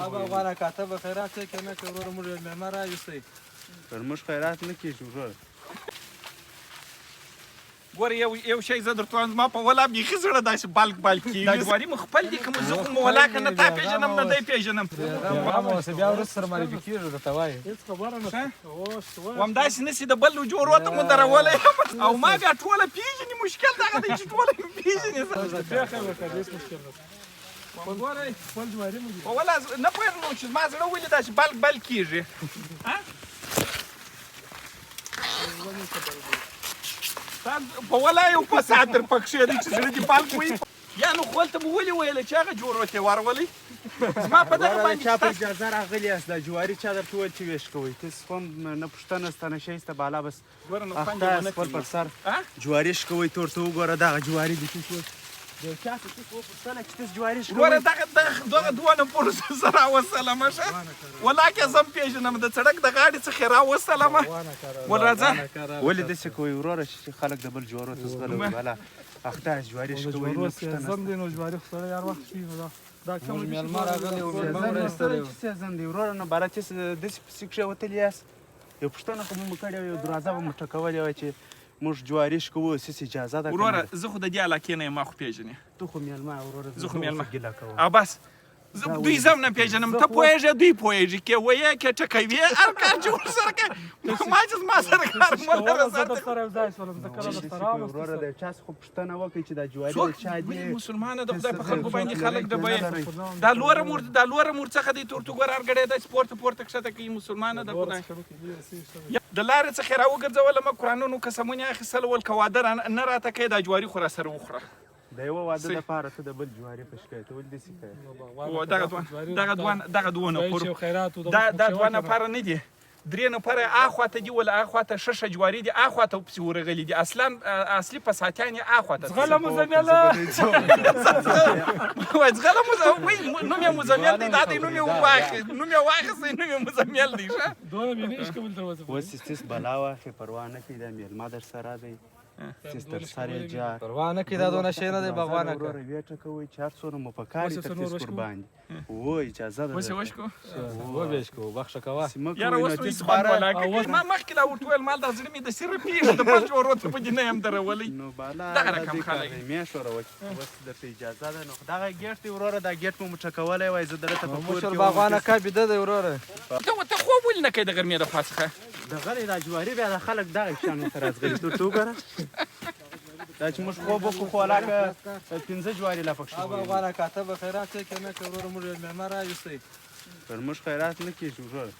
باغوانه کاته به خیرات یې که نه که وروره موږ یو مېلمه راویستی. پر موږ خیرات نه کېږي وروره. ګوره یو یو شی زه درته وایم، زما په ولا بیخي زړه داسې بلک بلک کېږي. دا جواري مو خپل دي که مو، زه خو مو ولاکه نه تا پېژنم نه دی پېژنم. بېغمه اوسه، بیا وروسته سره معرفي کېږو درته وایي. هیڅ خبره نشته. اوس وم داسې نه سي د بل جوړو ته مو درولی یم او ما بیا ټوله پېژني. مشکل دغه دی چې ټوله مې پېژني. بیا وکړه، هیڅ مشکل نشته. ګورئ خپل جواري مو دي. په ولا نه پوهېږم چې زما زړه ولې داسې بلک بلک کېږي. په ولا یو فساد در پکښې دی چې زړه دې بلک وي. یا نو خپل ته مو ولې ویل چې هغه جوړو ته ورولئ؟ زما په دغه باندې چا په اجازه راغلي یاست؟ دا جواري چا درته وویل چې ویش کوئ؟ تاسو خو هم نه پوښتنه سته نه شی سته، بالا بس ګوره نو خوند اخته یې یاست ونه خپل پر سر آ؟ جواري شکوئ. ته ورته وګوره دغه جواري دي، تاسو اوس د یو چا څخه تاسو وپوښتله چې تاسو جواري وروره شکوئ؟ دغه دغه دغه دوه نفرو زه راوستلم ښه، ولاکه زه هم پېژنم، د سړک د غاړې څخه یې راوستلم. ول راځه. ولې داسې کوئ وروره چې خلک د بل جوارو ته ځغلوي؟ بالا اخته یاست، جواري شکوئ، نه پوښتنه سیزن دی نو جواري خو سړی هر وخت شي. نو دا دا کوم موږ مېلمه راغلی و، مېلمه مو سیزن راایستلی و. چې سیزن دی وروره، نو بالا چې داسې پسې کښېوتلي یاست، یو پوښتنه خو مو کړې وه، یو دروازه به مو ټکولې وه چې موږ جواري شکوو، سیس اجازه ده که نه وروره ده؟ زه خو د دې علاقې نه یم، ما خو پېژنې. ته خو مېلمه یې وروره، زه خو مېلمه ګیله کوم. او بس زه دوی زم نه پېژنم، ته پوهېږې دوی پوهېږي، کې ویې کې ټکوې، هر کار چې ورسره کوې ما چې زما سره کار مه لره. زه در سره یو ځای شولم، زه کله درته وروره راوستم. د چا څخه پوښتنه وکړئ چې دا جواري څوک د چا ولې دي؟ مسلمانه د خدای په خلکو باندې خلک لرئ د که به نه لرئ؟ دا لوره مور دا لوره مور څخه دی تور تو ګور هر ګړی داسې پورته پورته کښته کوي. مسلمانه د خدای د لارې څخه یې راوګرځولم. قرآنونو قسمونه یې اخیستل ول که واده نه راته کوې دا جواري خو راسره وخوره. د یوه واده دپاره ته د بل جواري په شکایت ولې داسې کوې؟ او دغه دوه دغه دوه دغه دوه نفر خیرات دا دا دوه نفره نه دي، درې نفره اخوا ته دي. ول اخوا ته ښه ښه جواري دي، اخوا ته پسې ورغلي دي. اصلا اصلي پساتیان یې اخوا ته. زغله مزمله. وای ځغله نوم یې مزمل دی، دا دی نوم یې واخیست، نوم یې واخیست، نوم یې مزمل دی ښه. دونه مې نه شکول تر اوسه. اوس چې څه بلا واخې پروا نه کوي، دا مېلمه در سره دی، چې تر سر یې جار پروا نه کوي، دا دونه شی نه دی باغوانه که. وروره ویې ټکوئ چې هر څونه مو په کار اوس وي یې تر څه نور تیس وشکو؟ قربان دي. و اجازه ده اوس یې درته. وشکو. وبېش کو بخښه کوه. چې مه یاره کوئ اوس نو نو تیس هیڅ خوند باره ولاکه اوس- ما مخکې لا ورته وویل مال دا زړه مې داسې رپېږي د بل جوړو ته په دې نه یم درولی. نو بالا دغه دا رقم دې خلک. کار دی، مې ښوروه. اوس درته اجازه ده. نو دغه ګېټ دی وروره، دا ګېټ مو ټکولی وای، زه درته په کور مشر کې باغوانه کا بیده دی وروره. ته خوب ولې نه کوې د غرمې د خوا څخه؟ د غلې دا جواري بیا د خلک دغه شیانو ته راځغلي. ته ورته وګوره دا چې موږ خوب وکړو خو ولاکه پنځه جواري لا پکښې ویلي. باغوانه کاته به خیرات یې که نه که وروره موږ یو مېلمه راویستی. پر موږ خیرات نه کېږي وروره.